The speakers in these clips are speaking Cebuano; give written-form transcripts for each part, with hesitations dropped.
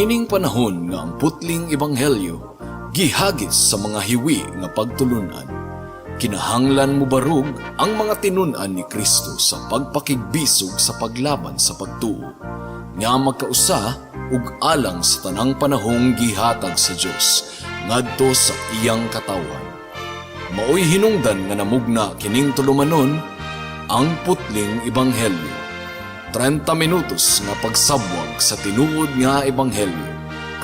Niining panahon nga ang putling ebanghelyo gihagis sa mga hiwi nga pagtulunan, kinahanglan mobarog ang mga tinun-an ni Kristo sa pagpakigbisog sa paglaban sa pagtuo nga magkausa ug alang sa tanang panahong gihatag sa Dios ngadto sa iyang katawhan. Maoy hinungdan nga namugna kining tulumanon, Ang Putling Ebanghelyo. 30 minutos nga pagsabwag sa tinuod nga ebanghelyo.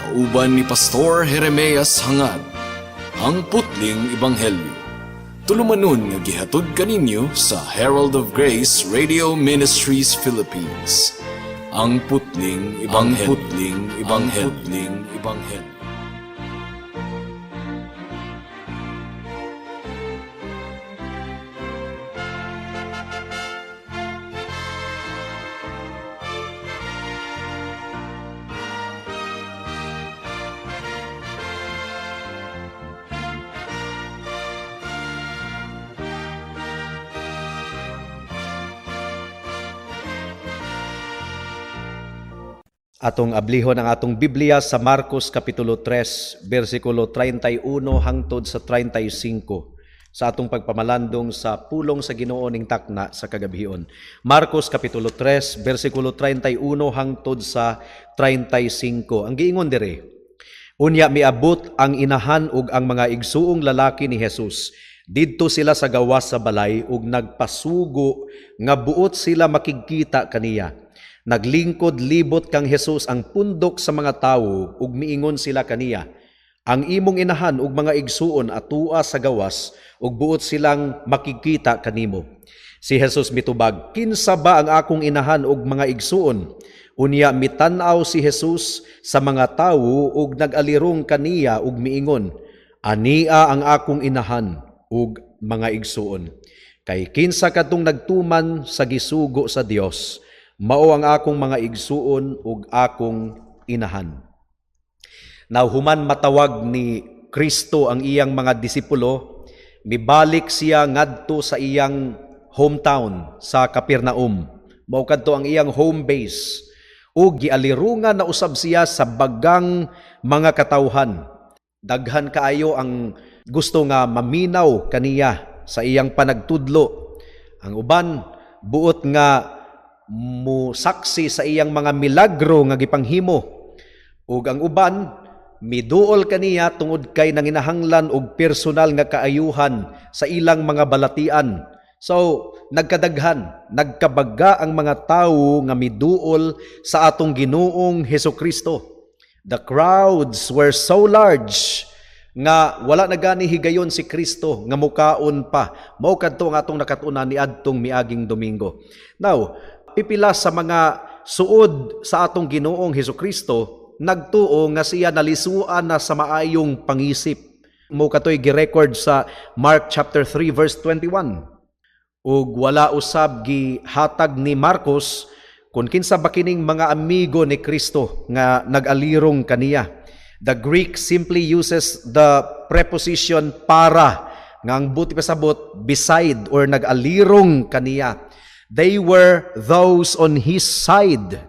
Kauban ni Pastor Jeremias Hangad. Ang Putling Ebanghelyo. Tulumanon nga gihatod kaninyo sa Herald of Grace Radio Ministries Philippines. Ang Putling Ebanghelyo. Ang Putling Ebanghelyo. Ang Putling Ebanghelyo. Atong ablihon ang atong Biblia sa Marcos Kapitulo 3, versikulo 31 hangtod sa 35 sa atong pagpamalandong sa pulong sa Ginoo ning takna sa kagabhion. Marcos Kapitulo 3, versikulo 31 hangtod sa 35. Ang giingon diri, unya miabot ang inahan ug ang mga igsuong lalaki ni Jesus. Didto sila sa gawas sa balay ug nagpasugo nga buot sila makigkita kaniya. Naglingkod libot kang Jesus ang pundok sa mga tawo ug miingon sila kaniya, ang imong inahan ug mga igsuon atua sa gawas ug buot silang makigkita kanimo. Si Jesus mitubag, kinsa ba ang akong inahan ug mga igsuon? Unya mitan-aw si Jesus sa mga tawo ug nag-alirong kaniya ug miingon, ania ang akong inahan ug mga igsuon. Kay kinsa kadtong nagtuman sa gisugo sa Dios, mao ang akong mga igsuon ug akong inahan. Now, human matawag ni Kristo ang iyang mga disipulo, mibalik siya ngadto sa iyang hometown sa Capernaum. Mao kadto ang iyang home base. Ug gialirungan na usab siya sa bagang mga katawhan. Daghan kaayo ang gusto nga maminaw kaniya sa iyang panagtudlo. Ang uban buot nga musaksi sa iyang mga milagro nga gipanghimo. Ug ang uban miduol kaniya tungod kay nanginahanglan og personal nga kaayuhan sa ilang mga balatian. So nagkadaghan, nagkabaga ang mga tawo nga miduol sa atong Ginoong Hesukristo. The crowds were so large nga wala na gani higayon si Kristo nga mukaon pa. Mao kadto ang atong nakatunan niadtong miaging Domingo. Now, pipila sa mga suod sa atong Ginoong Hesukristo nagtuo nga siya nalisuan na sa maayong pangisip. Mao katoy girecord sa Mark chapter 3 verse 21. Ug wala usab gihatag ni Marcos kung kinsa ba kining mga amigo ni Kristo nga nag-alirong kaniya. The Greek simply uses the preposition para, nga ang buti pasabot beside or nag-alirong kaniya. They were those on his side.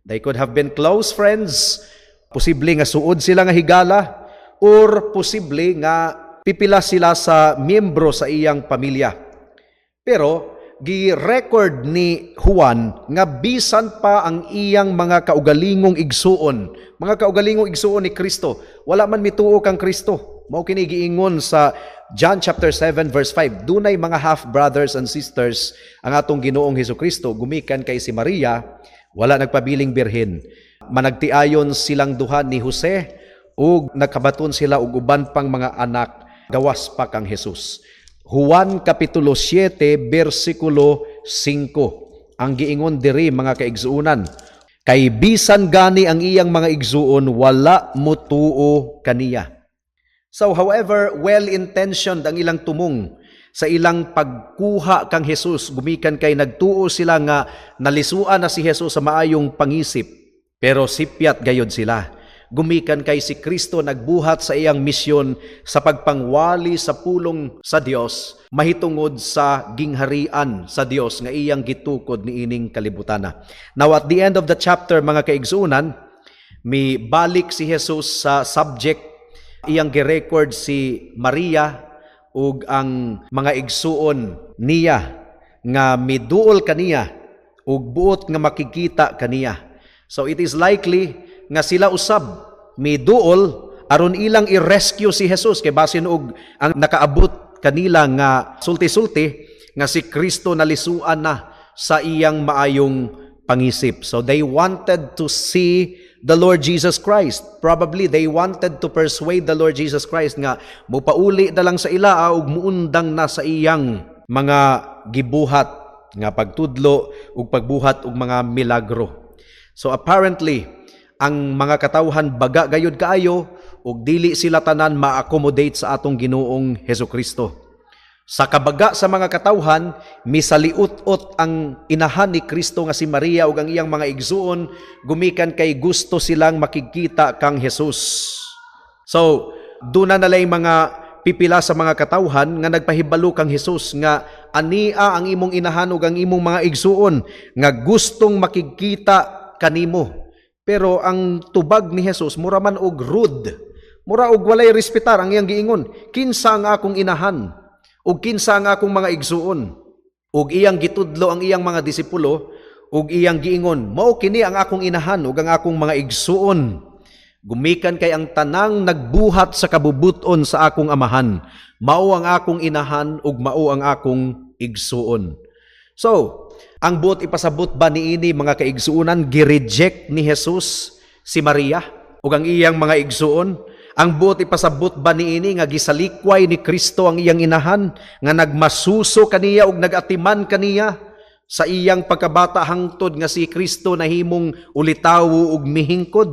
They could have been close friends. Posible nga suod sila nga higala or posible nga pipila sila sa miyembro sa iyang pamilya. Pero gi-record ni Juan nga bisan pa ang iyang mga kaugalingong igsuon, mga kaugalingong igsuon ni Kristo, wala man mituo kang Kristo. Mao kini giingon sa John chapter 7 verse 5, dunay mga half brothers and sisters ang atong Ginoong Hesukristo gumikan kay si Maria, wala nagpabiling birhen. Managtiayon silang duha ni Jose ug nagkabaton sila og uban pang mga anak gawas pa kang Jesus. Juan kapitulo 7 bersikulo 5. Ang giingon diri mga kaigsuonan, kay bisan gani ang iyang mga igsuon wala mutuo kaniya. So however well-intentioned ang ilang tumong sa ilang pagkuha kang Jesus, gumikan kay nagtuo sila nga nalisuan na si Jesus sa maayong pangisip, pero sipyat gayod sila. Gumikan kay si Kristo nagbuhat sa iyang misyon sa pagpangwali sa pulong sa Dios mahitungod sa gingharian sa Dios nga iyang gitukod niining kalibutana. Now at the end of the chapter mga kaigsuonan, Mi balik si Jesus sa subject, iyang girecord si Maria ug ang mga igsuon niya nga miduol kaniya ug buot nga makikita kaniya. So it is likely nga sila usab miduol aron ilang i-rescue si Jesus kay basin og ang nakaabot kanila nga sulti-sulti nga si Kristo nalisuan na sa iyang maayong pangisip. So they wanted to see the Lord Jesus Christ. Probably they wanted to persuade the Lord Jesus Christ nga mupauli na lang sa ila ug muundang na sa iyang mga gibuhat nga pagtudlo ug pagbuhat og mga milagro. So apparently, ang mga katawhan baga gayud kaayo ug dili sila tanan ma-accommodate sa atong Ginoong Hesukristo. Sa kabaga sa mga katawhan, misaliut-ot ang inahan ni Kristo nga si Maria ug ang iyang mga igsuon gumikan kay gusto silang makigkita kang Jesus. So, duna na lay mga pipila sa mga katawhan nga nagpahibalo kang Jesus nga ania ang imong inahan ug ang imong mga igsuon nga gustong makigkita kanimo. Pero ang tubag ni Jesus mura man og rude. Mura og walay respetar ang iyang giingon. "Kinsa ang akong inahan ug kinsa ang akong mga igsuon?" Ug iyang gitudlo ang iyang mga disipulo ug iyang giingon, "Mao kini ang akong inahan ug ang akong mga igsuon. Gumikan kay ang tanang nagbuhat sa kabubuton sa akong Amahan, mao ang akong inahan ug mao ang akong igsuon." So, ang buot ipasabot ba niini, mga kaigsuonan, gi-reject ni Jesus si Maria ug ang iyang mga igsuon? Ang buot ipasabot ba niini nga gisalikway ni Kristo ang iyang inahan nga nagmasuso kaniya ug nagatiman kaniya sa iyang pagkabata hangtod nga si Kristo nahimong ulitawo ug mihingkod?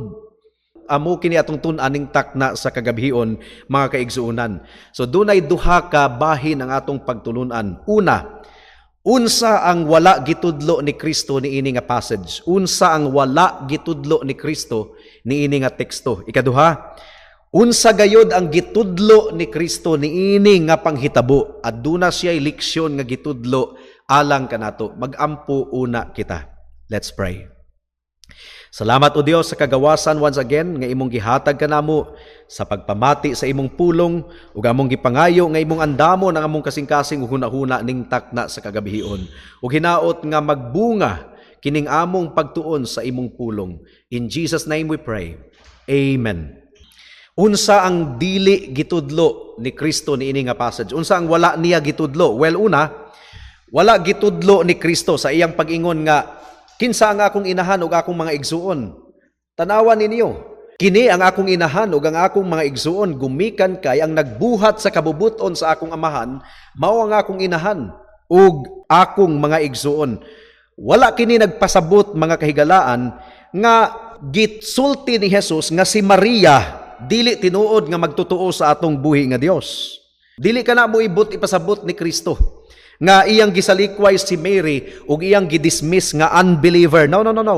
Amo kini atong tun-an ning takna sa kagabhion, mga kaigsuonan. So dunay duha ka bahin ang atong pagtulunan. Una, unsa ang wala gitudlo ni Kristo niini nga passage? Unsa ang wala gitudlo ni Kristo niini nga teksto? Ikaduha, unsa gayod ang gitudlo ni Kristo niini nga panghitabo? Aduna siya leksyon nga gitudlo alang kanato. Magampo una kita. Let's pray. Salamat, O Dios, sa kagawasan once again nga imong gihatag kanamo sa pagpamati sa imong pulong, ug among gipangayo nga imong andamon ang among kasing-kasing ug hunahuna ning takna sa kagabihion. Ug hinaot nga magbunga kining among pagtuon sa imong pulong. In Jesus' name we pray. Amen. Unsa ang dili gitudlo ni Kristo niini nga passage? Unsa ang wala niya gitudlo? Well, una, wala gitudlo ni Kristo sa iyang pag-ingon nga "Kinsa ang akong inahan ug akong mga igsuon?" Tanawan ninyo. "Kini ang akong inahan ug ang akong mga igsuon, gumikan kay ang nagbuhat sa kabubuton sa akong Amahan, mao ang akong inahan ug akong mga igsuon." Wala kini nagpasabot, mga kahigalaan, nga gitsulti ni Jesus nga si Maria dili tinuod nga magtotoo sa atong buhi nga Dios. Dili kana mo ibot ipasabot ni Kristo nga iyang gisalikway si Mary ug iyang gidismiss nga unbeliever. No, no, no, no.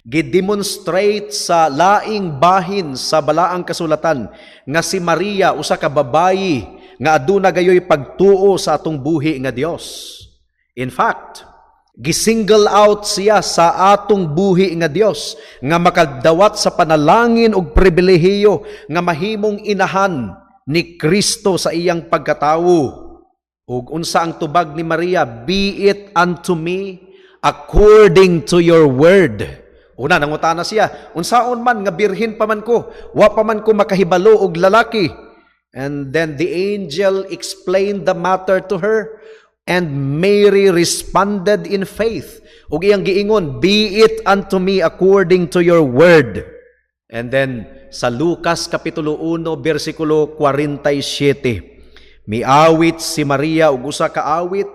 Gidemonstrate sa laing bahin sa Balaang Kasulatan nga si Maria usa ka babayi nga aduna gayoy pagtuo sa atong buhi nga Dios. In fact, gisingle out siya sa atong buhi nga Dios nga makadawat sa panalangin ug pribilehiyo nga mahimong inahan ni Kristo sa iyang pagkatawo. Ug unsa ang tubag ni Maria? "Be it unto me according to your word." Una, nangutana siya, "Unsaon man nga birhen pa man ko, wa pa man ko makahibalo og lalaki?" And then the angel explained the matter to her and Mary responded in faith. Ug iyang giingon, "Be it unto me according to your word." And then sa Lucas Kapitulo 1 versikulo 47, miawit si Maria og usa ka awit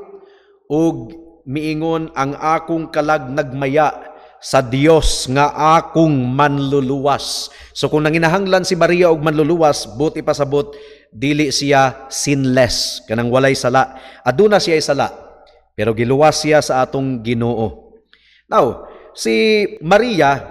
ug miingon, "Ang akong kalag nagmaya sa Dios nga akong manluluwas." So kung nanginahanglan si Maria og manluluwas, buot ipasabot dili siya sinless, kanang walay sala. Aduna siya sala, pero giluwas siya sa atong Ginoo. Now, si Maria,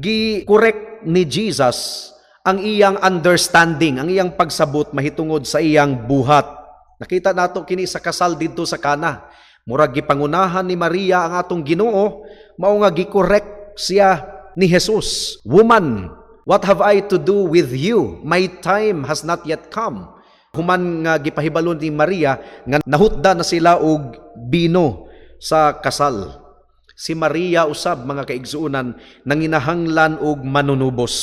gi-correct ni Jesus ang iyang understanding, ang iyang pagsabot mahitungod sa iyang buhat. Nakita nato kini sa kasal didto sa Kana. Murag gipangunahan ni Maria ang atong Ginoo, mao nga gi-correct siya ni Jesus, "Woman, what have I to do with you? My time has not yet come." Human nga gipahibalon ni Maria nga nahutda na sila og bino sa kasal. Si Maria usab, mga kaigsuonan, nanginahanglan og manunubos.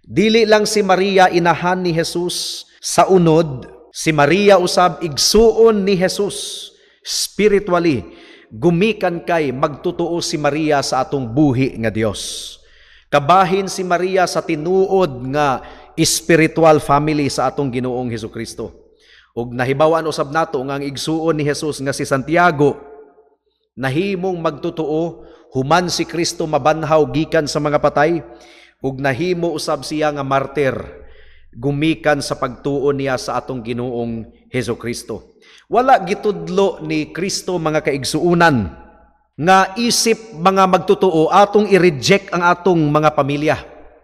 Dili lang si Maria inahan ni Jesus sa unod, si Maria usab igsuon ni Jesus spiritually, gumikan kay magtotoo si Maria sa atong buhi nga Dios. Kabahin si Maria sa tinuod nga spiritual family sa atong Ginoong Hesukristo. Ug nahibaw-an usab nato nga ang igsuon ni Jesus nga si Santiago nahimong magtotoo human si Kristo mabanhaw gikan sa mga patay, ug nahimo usab siya nga martir gumikan sa pagtuo niya sa atong Ginoong Hesukristo. Wala gitudlo ni Kristo, mga kaigsuunan, nga isip mga magtotoo atong i-reject ang atong mga pamilya.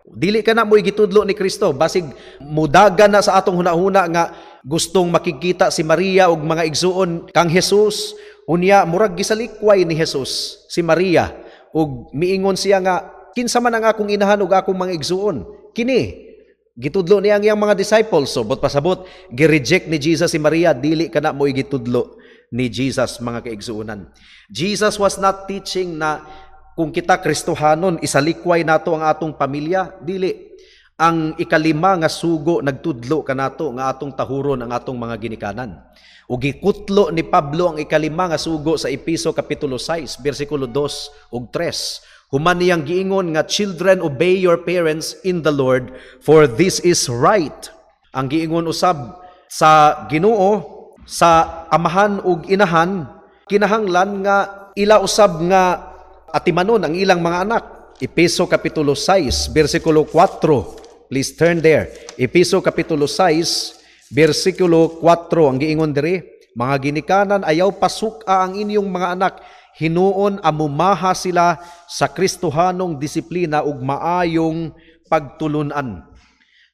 Dili kana mo gitudlo ni Kristo. Basig mudagan na sa atong hunahuna nga gustong makikita si Maria og mga igsuon kang Jesus, unya murag gisalikway ni Jesus si Maria ug miingon siya nga, "Kinsa man ang akong inahan ug akong mga igsuon?" Kini gitudlo niya ang iyang mga disciples. So, buot pasabot, gi-reject ni Jesus si Maria. Dili kana mo gitudlo ni Jesus, mga kaigsuonan. Jesus was not teaching na kung kita Kristohanon, isalikway nato ang atong pamilya. Dili. Ang ikalima nga sugo nagtudlo kanato nga atong tahuron ang atong mga ginikanan. Ug gikutlo ni Pablo ang ikalima nga sugo sa Epeso kapitulo 6 bersikulo 2 ug 3. Human niyang giingon nga, "Children, obey your parents in the Lord, for this is right." Ang giingon usab sa Ginoo sa amahan ug inahan, kinahanglan nga ila usab nga atimanon ang ilang mga anak. Epeso kapitulo 6 bersikulo 4. Please turn there. Epeso kapitulo 6 bersikulo 4, ang giingon diri, "Mga ginikanan, ayaw pasuka ang inyong mga anak, hinuon amumaha sila sa Kristohanong disiplina ug maayong pagtulunan."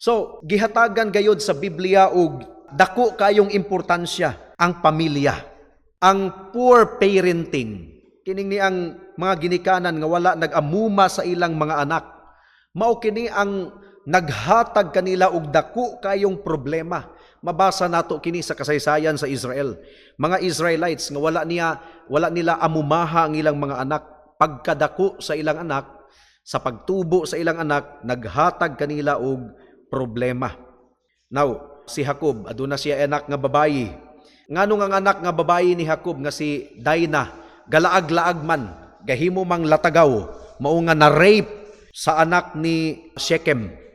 So, gihatagan gayod sa Biblia og dako kayong importansya ang pamilya. Ang poor parenting, kining ni ang mga ginikanan nga wala nag-amuma sa ilang mga anak, mao kini ang naghatag kanila og dako kayong problema. Mabasa nato kini sa kasaysayan sa Israel. Mga Israelites nga wala nila amumaha ang ilang mga anak, pagkadako sa ilang anak, sa pagtubo sa ilang anak, naghatag kanila og problema. Now, si Jacob, aduna siya anak nga babayi. Nganong ang anak nga babayi ni Jacob nga si Dinah, galaag-laag man, gahimo mang latagaw, mao nga na-rape sa anak ni Shechem?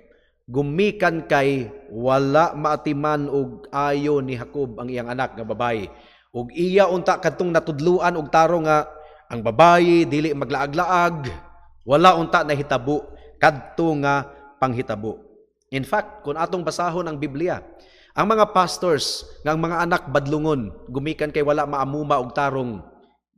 Gumikan kay wala maatiman og ayo ni Jacob ang iyang anak nga babayi. Ug iya unta kadtong natudluan og tarong nga ang babayi dili maglaag-laag, wala unta nahitabo kadto nga panghitabo. In fact, kung atong basahon ang Biblia, ang mga pastors nga ang mga anak badlungon gumikan kay wala maamuma og tarong,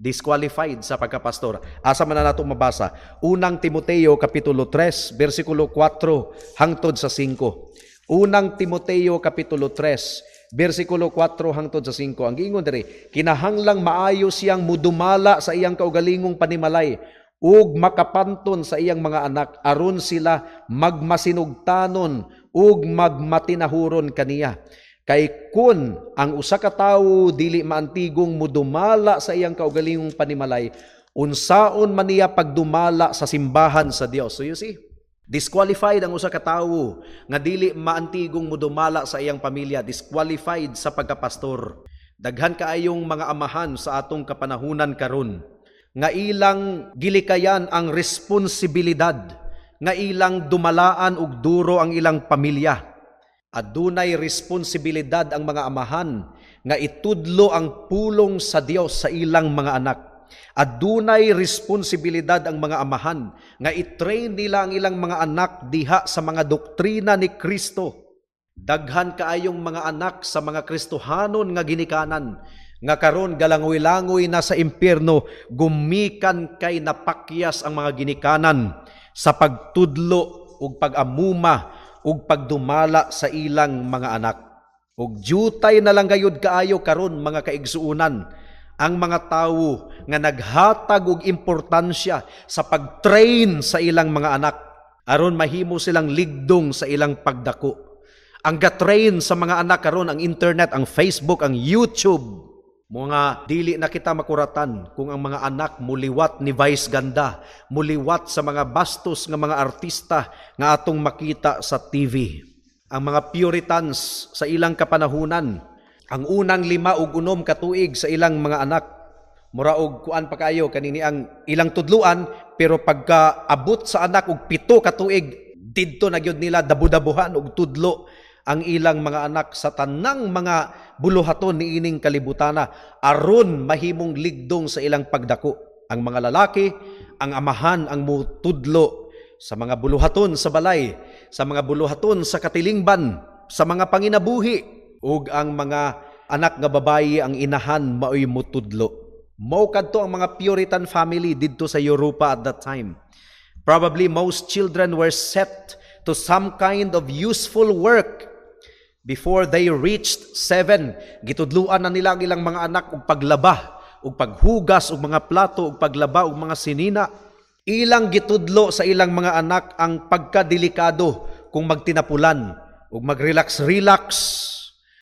disqualified sa pagkapastor. Asa man na nato mabasa? Unang Timoteo kapitulo 3 bersikulo 4 hangtod sa 5. Unang Timoteo kapitulo 3 bersikulo 4 hangtod sa 5. Ang giingon diri, "Kinahanglang maayo siyang mudumala sa iyang kaugalingong panimalay ug makapanton sa iyang mga anak aron sila magmasinugtanon ug magmatinahuron kaniya. Kay kun ang usa ka tawo dili maantigong mudumala sa iyang kaugalingong panimalay, unsaon man niya pagdumala sa simbahan sa Dios?" So you see, disqualified ang usa ka tawo nga dili maantigong mudumala sa iyang pamilya, disqualified sa pagkapastor. Daghan kaayong mga amahan sa atong kapanahunan karon nga ilang gilikayan ang responsibilidad nga ilang dumalaan og duro ang ilang pamilya. Adunay responsibilidad ang mga amahan nga itudlo ang pulong sa Dios sa ilang mga anak. Adunay responsibilidad ang mga amahan nga i-train nila ang ilang mga anak diha sa mga doktrina ni Kristo. Daghan kaayong mga anak sa mga Kristohanon nga ginikanan nga karon galangoy-langoy na sa impyerno gumikan kay napakyas ang mga ginikanan sa pagtudlo ug pag-amuma ug pagdumala sa ilang mga anak. Ug jutay na lang gayud kaayo karon, mga kaigsuonan, Ang mga tawo nga naghatag og importansya sa pag-train sa ilang mga anak aron mahimo silang ligdong sa ilang pagdako. Ang ga-train sa mga anak karon ang internet, ang Facebook, ang YouTube. Mga dili na kita makuratan kung ang mga anak muliwat ni Vice Ganda, muliwat sa mga bastos nga mga artista nga atong makita sa TV. Ang mga Puritans sa ilang kapanahunan, ang unang 5 ug 6 ka tuig sa ilang mga anak, mura og kuan pa kayo kanini ang ilang tudluan, pero pagka abot sa anak og 7 ka tuig, didto na gyud nila dabudabuhan og tudlo ang ilang mga anak sa tanang mga buluhaton niining kalibutana aron mahimong ligdong sa ilang pagdako. Ang mga lalaki, ang amahan ang mutudlo sa mga buluhaton sa balay, sa mga buluhaton sa katilingban, sa mga panginabuhi, ug ang mga anak nga babayi, ang inahan maoy mutudlo. Mao kadto ang mga Puritan family didto sa Europa at that time. Probably most children were set to some kind of useful work before they reached 7. Gitudluan na nila ang ilang mga anak og paglaba, og paghugas og mga plato, og paglaba og mga sinina. Ilang gitudlo sa ilang mga anak ang pagkadelikado kung magtinapulan ug magrelax-relax.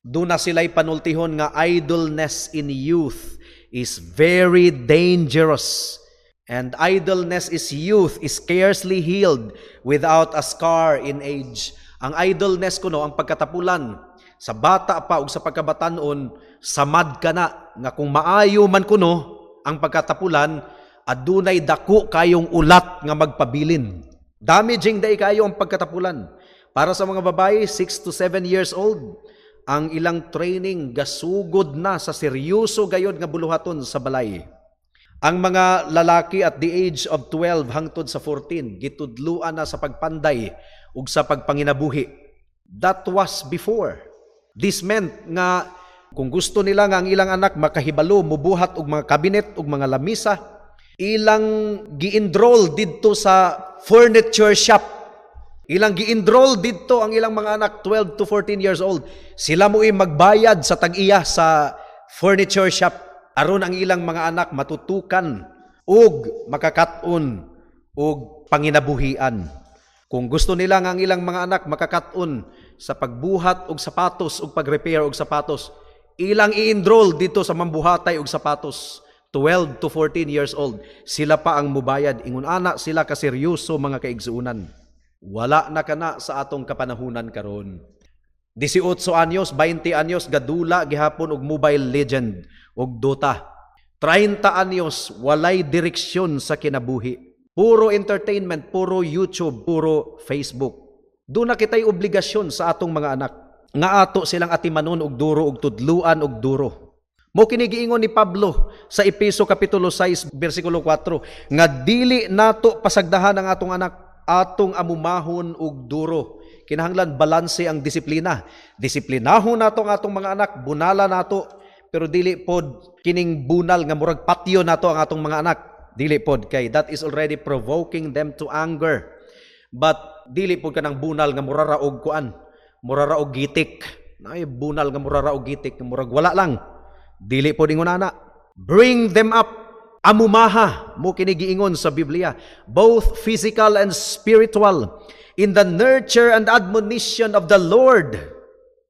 Duna sila'y panultihon nga idleness in youth is very dangerous. And idleness is youth is scarcely healed without a scar in age. Ang idleness kuno, ang pagkatapulan sa bata pa ug sa pagkabatanon, samad kana nga kung maayo man kuno ang pagkatapulan, adunay dako kayong ulat nga magpabilin. Damaging diay kayo ang pagkatapulan. Para sa mga babae, 6 to 7 years old, ang ilang training gasugod na sa seryoso gayod nga buluhaton sa balay. Ang mga lalaki at the age of 12 hangtod sa 14, gitudluan na sa pagpanday ug sa pagpanginabuhi. That was before. This meant nga kung gusto nila nga ang ilang anak makahibalo mubuhat og mga kabinet ug mga lamisa, ilang gi-enroll didto sa furniture shop. Ilang gi-enroll didto ang ilang mga anak 12 to 14 years old. Sila mo'y magbayad sa tag-iya sa furniture shop aron ang ilang mga anak matutukan ug makakat-on og panginabuhian. Kung gusto nila nga ang ilang mga anak makakat-on sa pagbuhat og sapatos ug pag-repair og sapatos, ilang i-enroll didto sa mambuhatay og sapatos 12 to 14 years old. Sila pa ang mubayad. Ingon ana sila kaseryoso, mga kaigsuunan. Wala na kana sa atong kapanahunan karon. 18 anyos, 20 anyos, gadula gihapon og Mobile Legend og Dota. 30 anyos, walay direksyon sa kinabuhi. Puro entertainment, puro YouTube, puro Facebook. Duna kita'y obligasyon sa atong mga anak nga ato silang atimanon og duro og tudluan og duro. Mao kini giingon ni Pablo sa Epeso kapitulo 6 bersikulo 4 nga dili nato pasagdahan ang atong anak, atong amumahon og duro. Kinahanglan balanse ang disiplina. Disiplinahon nato ang atong mga anak, bunala nato, pero dili pod kining bunal nga murag patyo nato ang atong mga anak. Dili pod kay that is already provoking them to anger. But dili pod kanang bunal nga mura ra og kuan, mura ra og gitik. Naay bunal nga mura ra og gitik, murag wala lang. Dili pod ingon ana. Bring them up. Amumaha, mao kini giingon sa Biblia, both physical and spiritual, in the nurture and admonition of the Lord.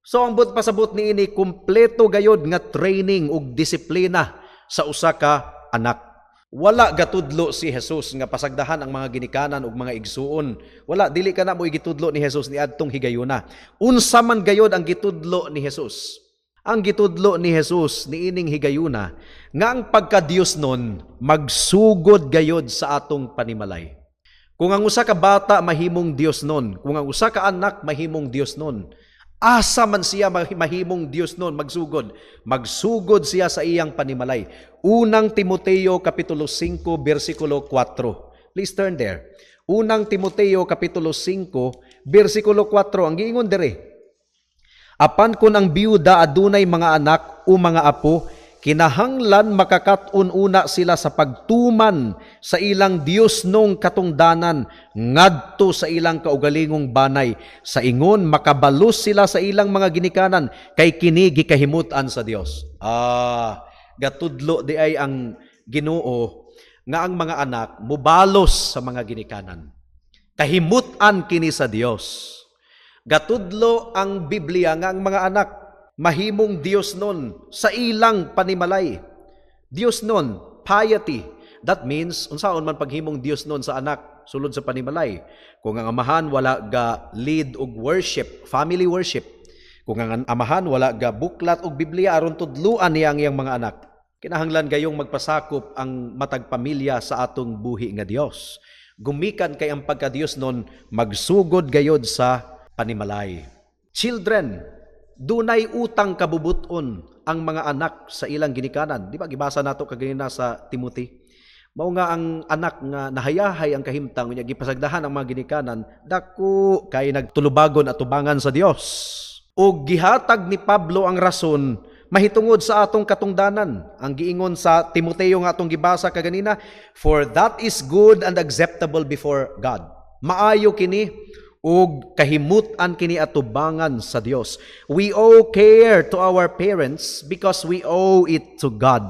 So ang buot pasabot niini, kumpleto gayod nga training ug disiplina sa usa ka anak. Wala gatudlo si Jesus nga pasagdahan ang mga ginikanan ug mga igsuon. Wala, dili kana mo gitudlo ni Jesus niadtong higayuna. Unsa man gayod ang gitudlo ni Jesus? Ang gitudlo ni Jesus niining higayuna nga ang pagka-Diyos nun magsugod gayod sa atong panimalay. Kung ang usa ka bata mahimong Dios nun, kung ang usa ka anak mahimong Dios nun, asa man siya mahimong Dios nun magsugod? Magsugod siya sa iyang panimalay. Unang Timoteo kapitulo 5 bersikulo 4. Please turn there. Unang Timoteo kapitulo 5 bersikulo 4 ang giingon dere. Apan kung ang biyuda adunay mga anak o mga apo, kinahanglan makakat-on una sila sa pagtuman sa ilang Dios nong katungdanan ngadto sa ilang kaugalingong banay, sa ingon makabalos sila sa ilang mga ginikanan, kay kini gikahimut-an sa Dios. Gatudlo di ay ang Ginoo nga ang mga anak mubalos sa mga ginikanan. Kahimut-an kini sa Dios. Gatudlo ang Biblia nga ang mga anak mahimong Dios nun sa ilang panimalay. Dios nun, piety. That means, unsaon man paghimong Dios nun sa anak sulod sa panimalay? Kung ang amahan wala ga lead og worship, family worship. Kung ang amahan wala ga buklat og Biblia aron tudluan niya ang iyang mga anak. Kinahanglan gayong magpasakop ang matag pamilya sa atong buhi nga Dios. Gumikan kay ang pagka-Dios nun magsugod gayod sa panimalay. Children, dunay utang kabubuton ang mga anak sa ilang ginikanan. Di ba gibasa nato kaganina sa Timothy? Mao nga ang anak nga nahayahay ang kahimtang unya gipasagdahan ang mga ginikanan, dako kay nagtulubagon at tubangan sa Dios. Og gihatag ni Pablo ang rason mahitungod sa atong katungdanan. Ang giingon sa Timoteo nga atong gibasa kaganina, "For that is good and acceptable before God." Maayo kini ug kahimut-an kini atubangan sa Dios. We owe care to our parents because we owe it to God.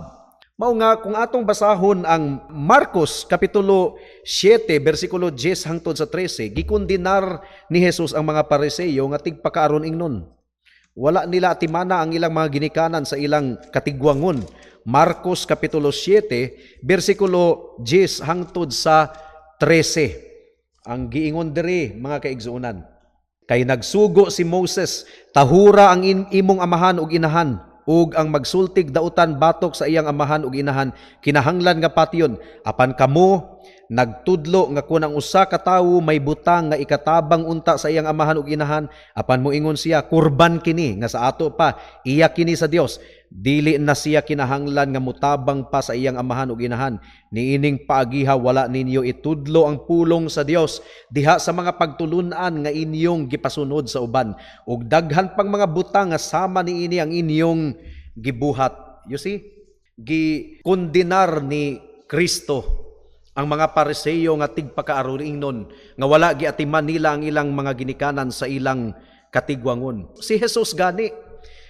Mao nga kung atong basahon ang Marcos kapitulo 7 bersikulo 10 hangtod sa 13, gikondenar ni Jesus ang mga Pariseyo nga tigpakaaron ingnon. Wala nila atimana ang ilang mga ginikanan sa ilang katigwangon. Marcos kapitulo 7 bersikulo 10 hangtod sa 13. Ang giingon diri, mga kaigsuonan, "Kay nagsugo si Moses, 'Tahura ang imong amahan ug inahan, ug ang magsultig dautan batok sa iyang amahan ug inahan kinahanglan nga patyon.' Apan kamo nagtudlo nga kun ang usa ka tawo may butang nga ikatabang unta sa iyang amahan ug inahan, apan moingon siya, 'Kurban kini nga sa ato pa, iya kini sa Dios,' dili na siya kinahanglan nga mutabang pa sa iyang amahan ug inahan. Niining paagiha wala ninyo itudlo ang pulong sa Dios diha sa mga pagtulun-an nga inyong gipasunod sa uban. Ug daghan pang mga butang nga sama niini ang inyong gibuhat." You see, gikondenar ni Kristo ang mga Pariseyo nga tigpakaaron nga wala giatiman nila ang ilang mga ginikanan sa ilang katigwangon. Si Jesus gani,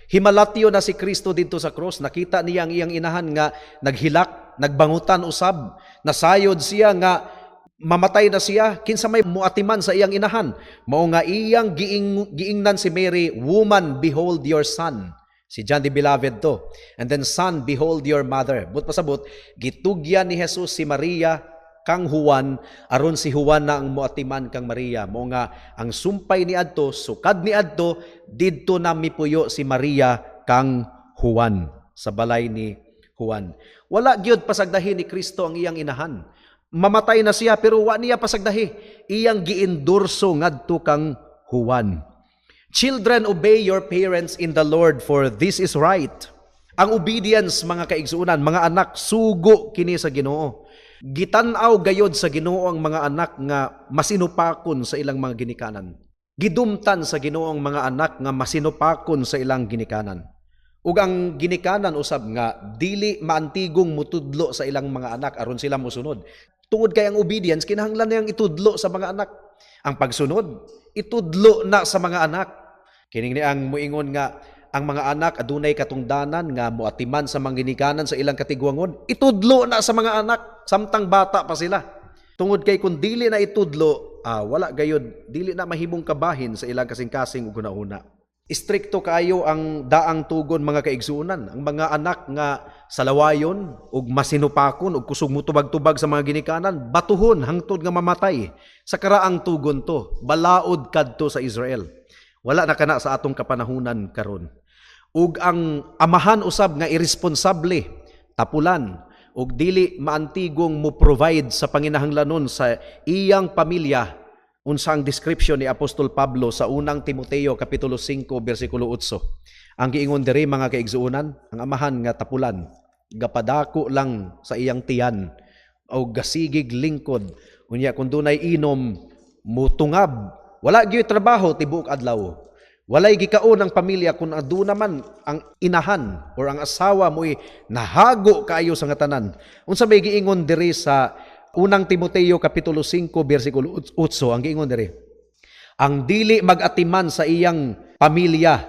himalatyo na si Kristo didto sa cross, nakita niya ang iyang inahan nga naghilak, nagbangutan usab, nasayod siya nga mamatay na siya, kinsa may muatiman sa iyang inahan. Mao nga iyang giingnan si Mary, "Woman, behold your son." Si John the Beloved to. "And then, son, behold your mother." But pasabot, gitugyan ni Jesus si Maria kang Juan aron si Juan na ang muatiman kang Maria. Mao nga ang sumpay ni adto, sukad ni adto, didto na mipuyo si Maria kang Juan sa balay ni Juan. Wala gyud pasagdahi ni Kristo ang iyang inahan. Mamatay na siya pero wa niya pasagdahi. Iyang giendorso ngadto kang Juan. Children, obey your parents in the Lord, for this is right. Ang obedience, mga kaigsuonan, mga anak, sugo kini sa Ginoo. Gitan-aw gayod sa Ginoo ang mga anak nga masinupakon sa ilang mga ginikanan. Gidumtan sa Ginoo ang mga anak nga masinupakon sa ilang ginikanan. Ug ang ginikanan usab nga dili maantigong mutudlo sa ilang mga anak aron sila mosunod. Tungod kay ang obedience kinahanglan niyang itudlo sa mga anak. Ang pagsunod itudlo na sa mga anak. Kining ni ang muingon nga ang mga anak adunay katungdanan nga moatiman sa mga ginikanan sa ilang katigwangon, itudlo na sa mga anak samtang bata pa sila. Tungod kay kung dili na itudlo, wala gayod, dili na mahimong kabahin sa ilang kasing-kasing ug hunahuna. Istrikto kaayo ang daang tugon, mga kaigsuonan. Ang mga anak nga salawayon ug masinupakon ug kusog mutubag-tubag sa mga ginikanan, batuhon hangtod nga mamatay. Sa karaang tugon to, balaod kadto sa Israel. Wala na kana sa atong kapanahunan karon. Ug ang amahan usab nga irresponsable, tapulan ug dili maantigong mo provide sa panginahanglanon sa iyang pamilya, unsa ang description ni Apostol Pablo sa unang Timoteo kapitulo 5 bersikulo 8? Ang giingon diri, mga kaigsuonan, ang amahan nga tapulan, gapadako lang sa iyang tiyan o gasigig lingkod, unya kung dunay inom mutungab, wala gyud trabaho tibuok adlaw. Walay gikaon ang pamilya kung aduna man ang inahan or ang asawa mo'y nahago kaayo sa nga tanan. Unsa may giingon diri sa unang Timoteo kapitulo 5 bersikulo 8? Ang giingon diri, ang dili magatiman sa iyang pamilya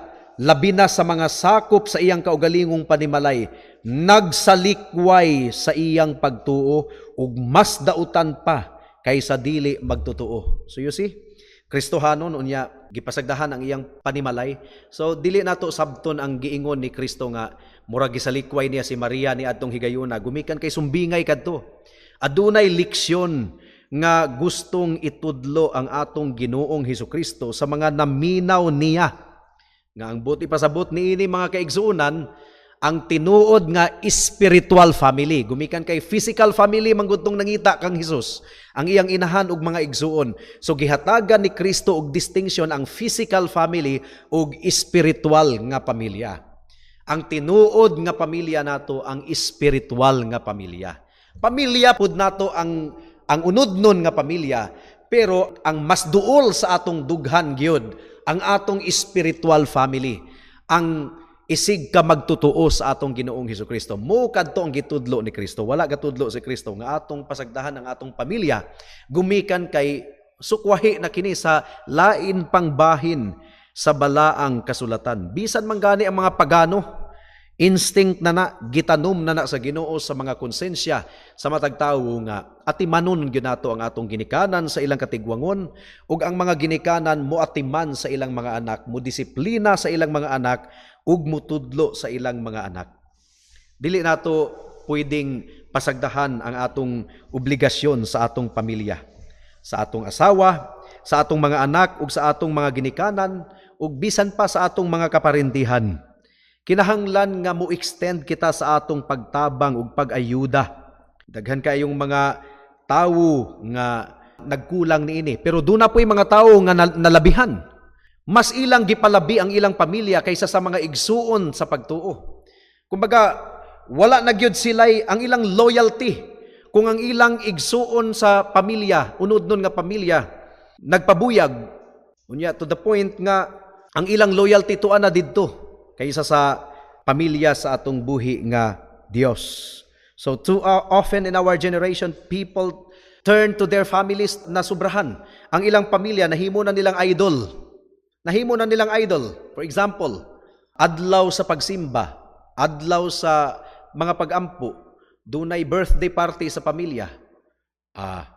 labi na sa mga sakop sa iyang kaugalingong panimalay, nagsalikway sa iyang pagtuo ug mas dautan pa kaysa dili magtotoo. So you see, Kristohanon, unya gipasagdahan ang iyang panimalay. So dili nato sabton ang giingon ni Kristo nga murag gisalikway niya si Maria ni adtong higayuna gumikan kay sumbingay kadto. Adunay leksyon nga gustong itudlo ang atong Ginoong Hesukristo sa mga naminaw niya. Nga ang buot ipasabot niini, mga kaigsuonan, ang tinuod nga spiritual family. Gumikan kay physical family man gud tong nangita kang Hesus, ang iyang inahan ug mga igsuon. So gihatagan ni Kristo og distinction ang physical family ug spiritual nga pamilya. Ang tinuod nga pamilya nato ang spiritual nga pamilya. Pamilya pud nato ang unodnon nga pamilya, pero ang mas duol sa atong dughan gyud ang atong spiritual family. Ang isig ka magtotoo sa atong Ginoong Hesukristo. Mo kadto ang gitudlo ni Kristo. Wala gatudlo si Kristo nga atong pasagdahan ang atong pamilya gumikan kay sukwahi na kini sa lain pang bahin sa balaang kasulatan. Bisan man gani ang mga pagano, instinct na na, gitanom na na sa Ginoo sa mga konsensya sa matag tawo nga atimanon gyud nato ang atong ginikanan sa ilang katigwangon ug ang mga ginikanan mo atiman sa ilang mga anak, mo disiplina sa ilang mga anak ug mutudlo sa ilang mga anak. Dili nato pwedeng pasagdahan ang atong obligasyon sa atong pamilya, sa atong asawa, sa atong mga anak ug sa atong mga ginikanan ug bisan pa sa atong mga kaparintihan. Kinahanglan nga mo extend kita sa atong pagtabang ug pag-ayuda. Daghan kayong mga tawo nga nagkulang niini, pero duna po'y mga tawo nga nalabihan. Mas ilang gipalabi ang ilang pamilya kaysa sa mga igsuon sa pagtuo. Kumbaga, wala na gyud sila'y ang ilang loyalty. Kung ang ilang igsuon sa pamilya, unod nun nga pamilya, nagpabuyag, unya to the point nga ang ilang loyalty tuan na didto kaysa sa pamilya sa atong buhi nga Dios. So too often in our generation, people turn to their families na sobrahan. Ang ilang pamilya, nahimo na nilang idol. Nahimo na nilang idol. For example, adlaw sa pagsimba, adlaw sa mga pagampo, dunay birthday party sa pamilya.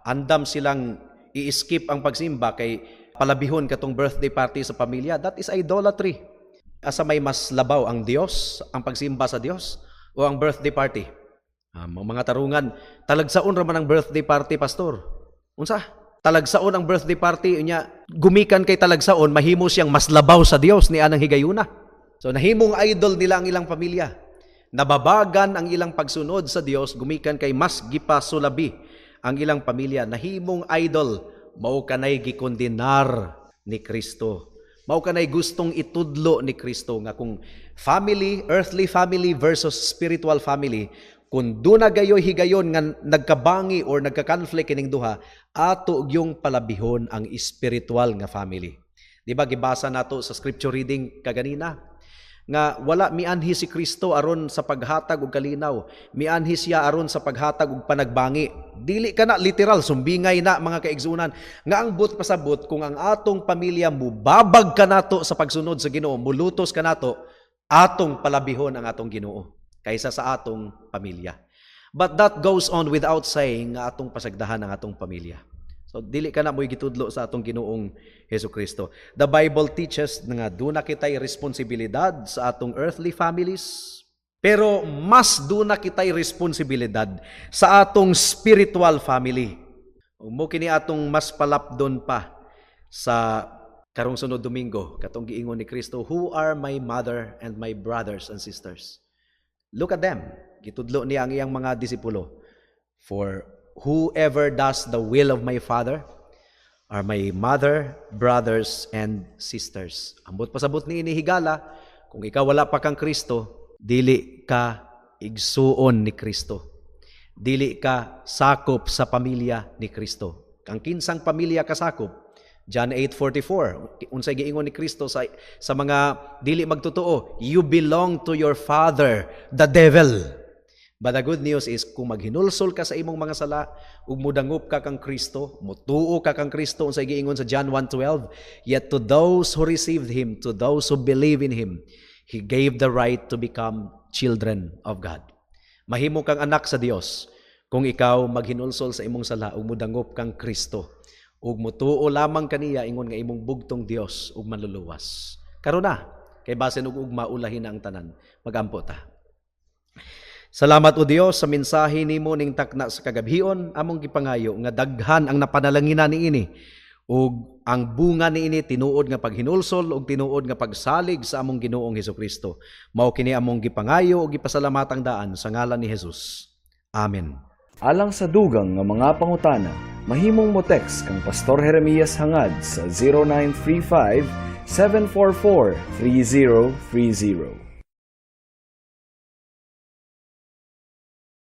Andam silang i-skip ang pagsimba kay palabihon katong birthday party sa pamilya. That is idolatry. Asa may mas labaw, ang Dios, ang pagsimba sa Dios o ang birthday party? Mga tarungan, talagsaon ra man ang birthday party, pastor. Unsa? Talagsaon ang birthday party unya gumikan kay talagsaon, mahimo siyang mas labaw sa Dios ni anang higayuna. So nahimong idol nila ang ilang pamilya. Nababagan ang ilang pagsunod sa Dios gumikan kay mas gipasulabi ang ilang pamilya. Nahimong idol, mao kanay gikondenar ni Kristo. Mao kanay gustong itudlo ni Kristo nga kung family, earthly family versus spiritual family, kung duna gayoy higayon nga nagkabangi or nagka-conflict kining duha, ato gyung palabihon ang spiritual nga family. Di ba gibasa nato sa scripture reading kaganina nga wala mianhi si Kristo aron sa paghatag og kalinaw, mianhi siya aron sa paghatag og panagbangi. Dili ka na literal sumbingay na, mga kaigsunan, nga ang but pasabot, kung ang atong pamilya mubabag kanato sa pagsunod sa Ginoo, mulutos kanato, atong palabihon ang atong Ginoo kaysa sa atong pamilya. But that goes on without saying nga atong pasagdahan ang atong pamilya. So dili ka na mo'y gitudlo sa atong Ginoong Hesus Kristo. The Bible teaches nga duna kitay responsibilidad sa atong earthly families, pero mas duna kitay responsibilidad sa atong spiritual family. Ug mo kini atong mas palapdon pa sa karong sunod Domingo, katong giingon ni Kristo, "Who are my mother and my brothers and sisters?" Look at them. Gitudlo niya ang iyang mga disipulo. "For whoever does the will of my Father are my mother, brothers, and sisters." Ambot pasabot ni ini, higala, kung ikaw wala pa kang Kristo, dili ka igsuon ni Kristo. Dili ka sakop sa pamilya ni Kristo. Kang kinsang pamilya ka sakop? John 8:44, unsay giingon ni Kristo sa mga dili magtotoo? "You belong to your father, the devil." But the good news is kung maghinulsol ka sa imong mga sala ug mudangop ka kang Kristo, mutuo ka kang Kristo, unsay giingon sa John 1:12, "Yet to those who received him, to those who believe in him, he gave the right to become children of God." Mahimo kang anak sa Dios kung ikaw maghinulsol sa imong sala ug mudangop kang Kristo ug mutuo lamang kaniya ingon nga imong bugtong Dios ug Manluluwas. Karon na, kay basin og ugma ulahin na ang tanan. Magampo ta. Salamat, O Dios, sa mensahe nimo ning takna sa kagabhion. Among gipangayo nga daghan ang napanalanginan niini ug ang bunga niini tinuod nga paghinulsol ug tinuod nga pagsalig sa among Ginoong Hesukristo. Mao kini among gipangayo ug gipasalamatang daan sa ngalan ni Jesus. Amen. Alang sa dugang nga mga pangutana, mahimong mo text kang Pastor Jeremias Hangad sa 0935 744 3030.